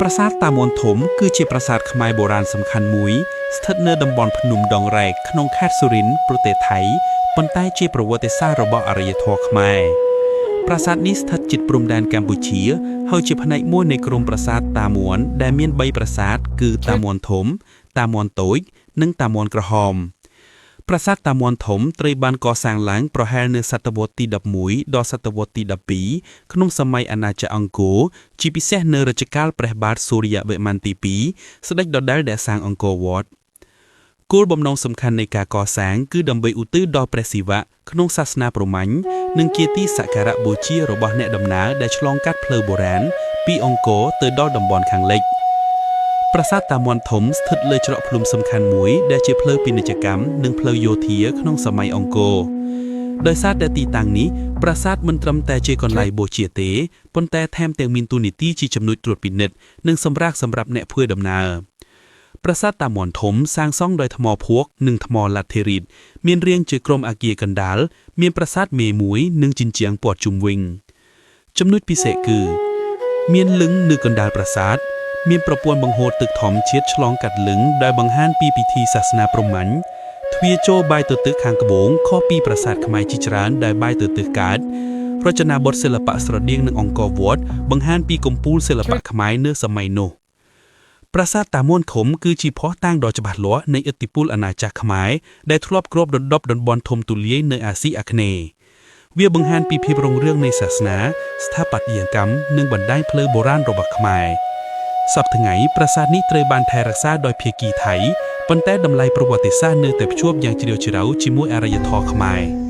ប្រាសាទតាមាន់ធំគឺជាប្រាសាទខ្មែរបុរាណសំខាន់មួយស្ថិតនៅតំបន់ភ្នំដងរែកក្នុងខេត្តសុរិន្ទប្រទេសថៃប៉ុន្តែជាប្រវត្តិសាស្ត្ររបស់អរិយធម៌ខ្មែរប្រាសាទនេះស្ថិតជិតព្រំដែនកម្ពុជាហើយជាផ្នែកមួយនៃក្រុមប្រាសាទតាមាន់ដែលមាន3ប្រាសាទគឺតាមាន់ធំ តាមាន់តូច និងតាមាន់ក្រហម ប្រាសាទតាមាន់ធំត្រូវបានកសាងឡើងប្រហែលនៅសតវត្សទី11ដល់សតវត្សទី12ក្នុងសម័យអាណាចក្រអង្គរជាពិសេសនៅរជ្ជកាលព្រះបាទសូរ្យវរ្ម័នទី2ស្ដេចដដែលដែលសាងអង្គរវត្តគោលបំណងសំខាន់នៃការកសាងគឺដើម្បីឧទ្ទិសដល់ព្រះសិវៈក្នុងសាសនាព្រហ្មញ្ញនិងជាទីសក្ការៈបូជារបស់អ្នកដំណើរដែលឆ្លងកាត់ផ្លូវបុរាណពីអង្គរទៅដល់តំបន់ខាងលិច ប្រាសាទតាមាន់ធំស្ថិតលើច្រកភ្នំសំខាន់មួយដែលជាផ្លូវពាណិជ្ជកម្មនិងផ្លូវយោធាក្នុងសម័យអង្គរដោយសារតែទីតាំងនេះប្រាសាទមិនត្រឹមតែជាកន្លែងបូជាទេប៉ុន្តែថែមទាំងមានតួនាទីជាចំណុចត្រួតពិនិត្យនិងសម្រាកសម្រាប់អ្នកធ្វើដំណើរប្រាសាទតាមាន់ធំសាងសង់ដោយថ្មភក់និងថ្មឡាធីរីតមានរាងជាក្រុមអគារកណ្ដាលមានប្រាសាទមេមួយនិងជញ្ជាំងព័ទ្ធជុំវិញចំណុចពិសេសគឺ មានលិង្គនៅកណ្ដាលប្រាសាទមានប្រព័ន្ធបង្ហូរទឹកធម្មជាតិឆ្លងកាត់លិង្គដែលបង្ហាញពីពិធីសាសនាព្រហ្មញ្ញទ្វារចូលបែរទៅទិសខាងត្បូងខុសពីប្រាសាទខ្មែរជាច្រើនដែលបែរទៅទិសកើតរចនាបថសិល្បៈស្រដៀងនឹងអង្គរវត្តបង្ហាញពីកំពូលសិល្បៈខ្មែរនៅសម័យនោះប្រាសាទតាមាន់ធំគឺជាភស្តុតាងដ៏ច្បាស់លាស់នៃឥទ្ធិពលអាណាចក្រខ្មែរដែលធ្លាប់គ្របដណ្ដប់តំបន់ធំទូលាយនៅអាស៊ីអាគ្នេយ៍ វាបង្ហាញពីភាពរុងរឿងនៃសាសនា ស្ថាបត្យកម្មនិងបណ្ដាញផ្លូវបុរាណរបស់ខ្មែរសព្វថ្ងៃប្រាសាទនេះត្រូវបានថែរក្សាដោយភាគីថៃប៉ុន្តែតម្លៃប្រវត្តិសាស្ត្រនៅតែភ្ជាប់យ៉ាងជ្រាលជ្រៅជាមួយអរិយធម៌ខ្មែរ។